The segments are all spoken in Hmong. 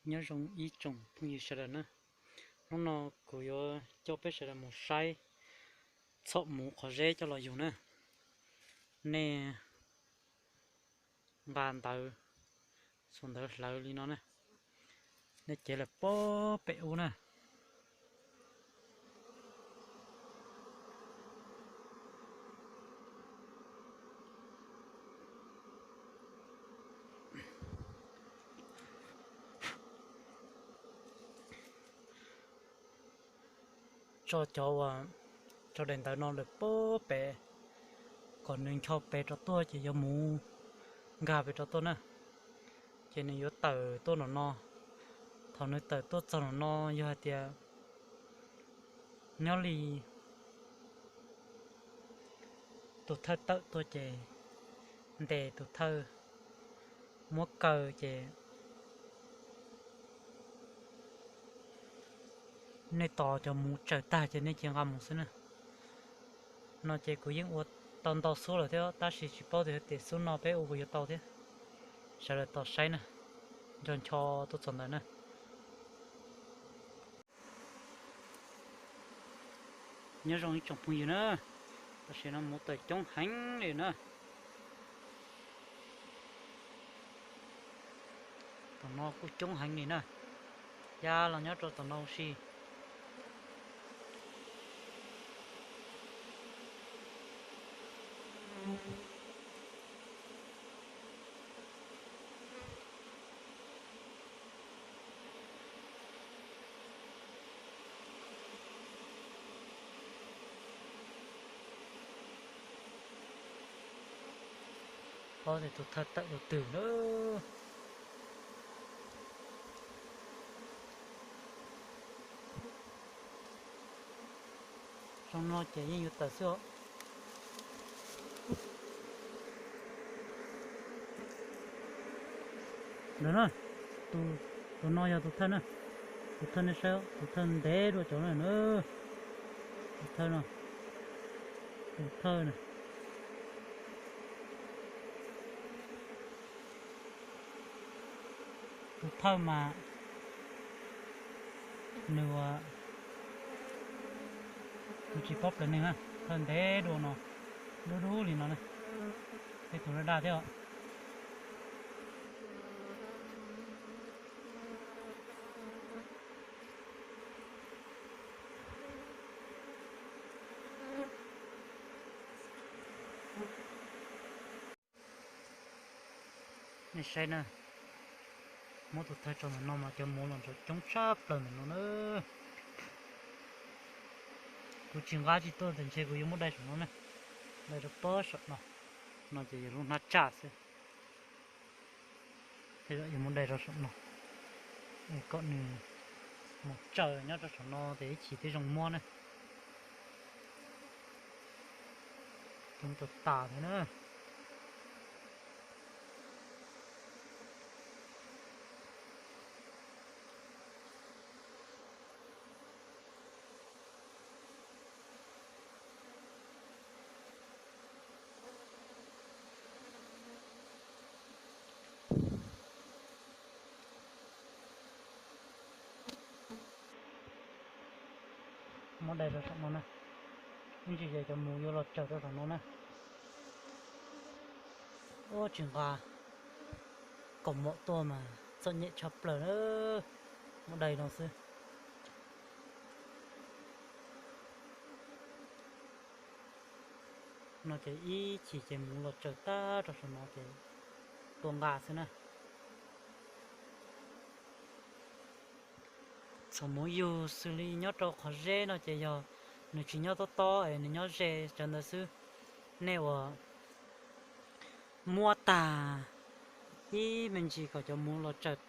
Nyob zoo ib tsoom phooj ywg sawv daws na, hnub no kuv yuav coj peb sawv daws mus saib txhom muv qhov zeb coj los yug na. Nej nqa ntawv, xuas ntawv hlawv li no na, nej cev lawm puag pem ub na. Tso cov uas, tso daim ntawv no lawm puag pem, kom nws ncho pem rau tuaj ces yuav mus nkag pem rau tuaj na. Ces nws yuav tawm tuaj nram no. Thaum nws tawm tuaj txog nram no yog hais tias nyob li tus thawj tawm tuaj ces ntes tus thawj, muab kaw ces nej tos cov muv tsaws tag ces nej cia nqa mus xwb na. No ces kuv yeej ua tau ntau xub lawm thiab tab sis tsis paub tias xub no peb ua puas yuav tau thiab. Sawv daws tos saib na, nco ncho tuaj txog ntawd na. Nyob zoo ib tsoom phooj ywg na, tam sim no muv tawm coob heev li na. Tom no kuj coob heev li na, ya los nyob rau tom no huv si. Paub tias tus thawj tawm tus twg na. Zoo no ces yeej yuav tawm xwb os. Ntawm na, tus no yog tus thawj na, tus thawj nej saib, tus thawj ntev dua cov na, tus thawj no, tus thawj na. Tus thawj mas nws ua, nws tsis paub plaws neeg na, thawj ntev dua no, dub dub li no na, tej tus daj daj thiab os. Nej saib na, muab tus thawj tso ntawm no mas cov muv los ntsawv coob tshaj plaws ntawm no na. Kuv tsis nqa tsis tuaj tias ntshe kuv yuav muab dai saum no na, dai rau pob saum no, no ces yog lub hnab tsaj xwb. Thiab yuav muab dai rau saum no, kom nws mus tsaws nyob rau saum no ces ib chim thiaj zoo muab na. Coob tas tas thiab na. Muab dai rau saum no na, ib ntsis ces cov muv yuav los tsaws rau saum no na. Ua tsis nqa kaus mom tuaj mas txom nyem tshaj plaws na, muab dai no xwb. No ces ib chim ces muv los tsaws tag rau saum no ces tuaj nqa xwb na. Txhom muv yug xws li nyob rau qhov zeb no ces yog nws tsis nyob tob tob es nws nyob ze cov ntawd xwb. Nej ua muab tag ib me ntsis kom cov muv los tsaws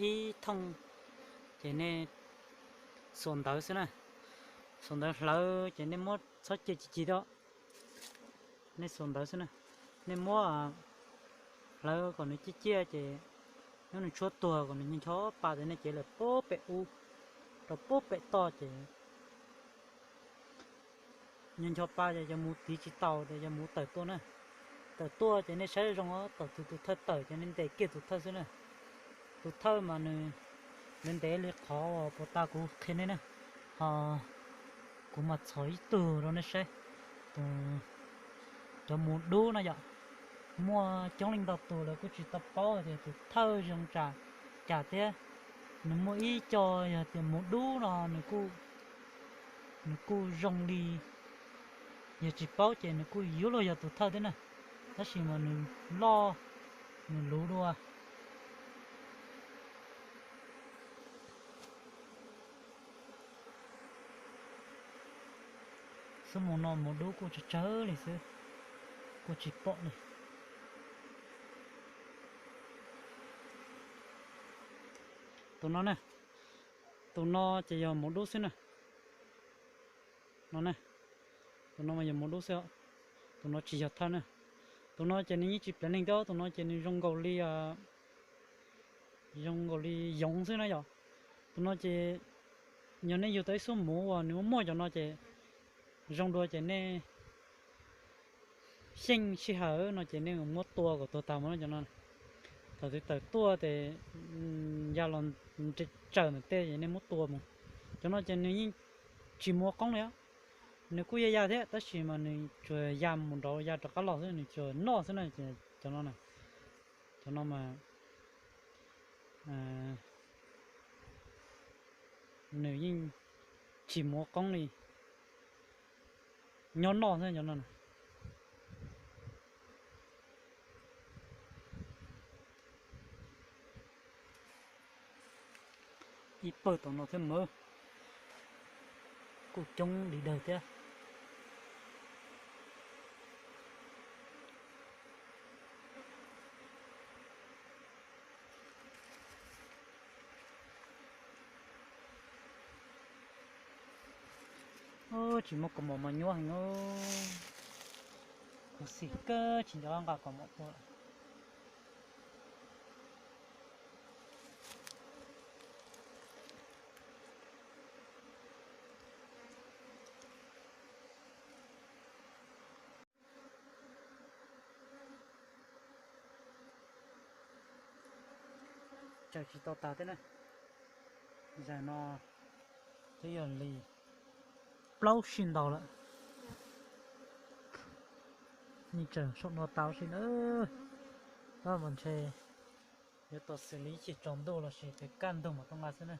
ib thooj, ces nej xuas ntawv xwb na. Xuas ntawv hlawv ces nej muab txhob cia ci ci thiab, nej xuas ntawv xwb na. Nej muab hlawv kom nws ciaj ciaj ces nyob nws tshuab tuag kom nws ncho pa ces nej cev lawm puag pem ub rau puag pem toj ces ncho ncho pa ces cov muv tiv tsis tau ces cov muv tawm tuaj na. Tawm tuaj ces nej saib zoo tom tus tus thawj tawm ces nej ntes kiag tus thawj xwb na. Tus thawj mas nws Ntev ntev li qhov uas puag ta kuv qhia nej na, ho kuv mam txhom ib tug rau nej saib. Tus, cov mus dub no yom, muaj coob leej ntau tus lawv kuj tsis tau paub tias tus thawj zoo tsam cas thiab. Nws muaj ib co yog tias mus dub no nws kuj, nws kuj zoo li, yog tsis paub ces nws kuj yuav luag yog tus thawj thiab na, tab sis mas nws loj, nws luv dua. Xub mus no mus dub kuj tsawg tsawg li xwb, kuj tsis pom li. Tus no na, tus no ces yog mus dub xwb na. No na, tus no mas yog mus dub xwb, tus no tsis yog thawj na. Tus no ces nws yeej tsis plev neeg thiab, tus no ces nws zoo nkaus li, zoo nkaus li yoov xwb na yom. Tus no ces yog nej yug tau ib xub muv uas nws muaj muaj cov no ces zoo dua ces nej xyeej sij hawm no ces nej muab tua kom tuag tag mus cov no. Thaum twg tawm tuaj ces ya los nres tsaws ntawm tej ces nej muab tua mus. Cov no ces nws yeej tsis muaj qoob li, nws kuj ya ya thiab tab sis mas nws tsuas ya mus nraud ya rov qab los xwb, nws tsuas noj xwb na. Cov no, cov no mas nws yeej tsis muaj qoob li, nyob noj xwb cov no. Ib pawg tom no thiab mas kuj coob li dawg thiab. Tsis muaj kaus mom mas nyuaj heev. Khuv xim kawg tsis nco nqa kaus mom tua. Tsaws tsis tau tas thiab na. Zaum no twb yog li plaub sij ntau lawm. Yeej tsaws saum no tau si na. Tab mas ntshe yuav tau xws li ib chim tsaus ntuj los sis pem kaj ntug mam tau nqa xwb na.